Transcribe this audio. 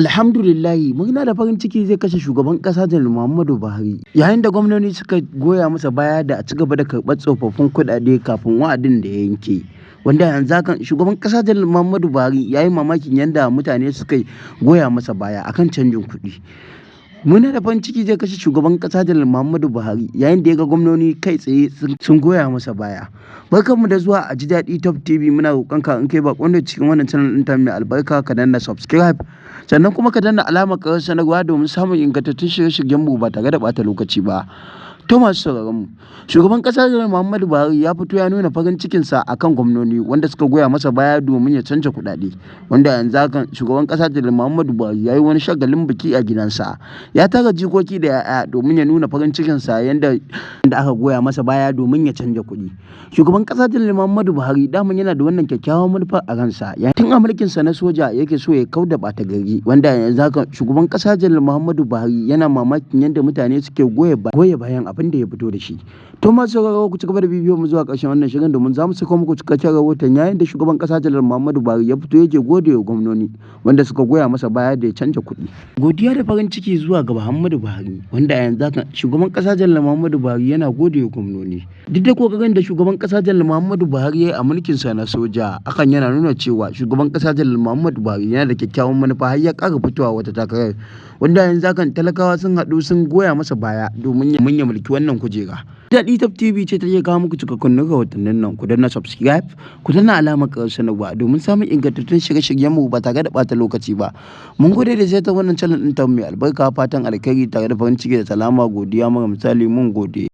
Alhamdulillahi, murna da farin ciki zai kashe shugaban ƙasa Janar Muhammadu Buhari, yayin da gwamnoni suka goya masa baya da a ci gaba da karɓar tsofaffin kuɗaɗe kafin wa'adin da ya yanke. Wanda yanzu hakan shugaban ƙasa Janar Muhammadu Buhari ya yi mamakin yadda mutane suka goya masa baya akan canjin kuɗi. Murna da farin ciki zai kashe shugaban ƙasa Janar Muhammadu Buhari yayin da ya ga gwamnoni kai tsaye sun goya masa baya. Barkanmu da zuwa a Ji Daɗi Top TV. Muna roƙonka, in kai baƙo ne cikin wannan channel ɗin ta mai albarka, ka danna subscribe, sannan kuma ka danna alamar ƙarar sanarwa domin samun ingantattun shirye-shiryen mu ba tare da ɓata lokaci ba. To, masu sauraron mu, shugaban ƙasa Janar Muhammadu Buhari ya fito ya nuna farin cikinsa akan gwamnoni wanda suka goya masa baya domin ya canja kuɗaɗe. Wanda yanzu hakan shugaban ƙasa Janar Muhammadu Buhari ya yi wani shagalin biki a gidansa. Ya tara jikoki da 'ya'ya domin ya nuna farin cikinsa yanda da aka goya masa baya domin ya canja kuɗi. Shugaban ƙasa Janar Muhammadu Buhari daman yana da wannan kyakkyawan manufa a ransa. Tun a mulkinsa na soja yake so ya kau da ɓata gari, wanda yanzu haka shugaban ƙasa Janar Muhammadu Buhari yana mamakin yadda mutane suke goya bayan abin da ya fito da shi. To, masu sauraro, ku ci gaba da bibiyar mu zuwa ƙarshen wannan shirin domin za mu saka muku cikakken rahoton yayin da shugaban ƙasa Janar Muhammadu Buhari ya fito yake gode wa gwamnoni wanda suka goya masa baya da ya canja kuɗi. Godiya da farin ciki zuwa ga Muhammadu Buhari, wanda a yanzu haka shugaban ƙasa Janar Muhammadu Buhari yana gode wa gwamnoni. Duk da kokarin da shugaban ƙasa Janar Muhammadu Buhari ya yi a mulkinsa na soja, hakan yana nuna cewa shugaban ƙasa Janar Muhammadu Buhari yana da kyakkyawan manufa har ya ƙara fitowa wata takarar. Wanda yanzu hakan talakawa sun haɗu sun goya masa baya domin ya mulki wannan kujera. Daɗi Top TV ce take kawo muku cikakkun rahotannin nan. Ku danna subscribe, ku danna alamar ƙarar sanarwa domin samun ingantattun shirye-shiryen mu ba tare da ɓata lokaci ba. Mun gode da ziyartar wannan channel ɗin ta mai albarka. Fatan alkhairi tare da farin ciki da salama, godiya mara misali, mun gode.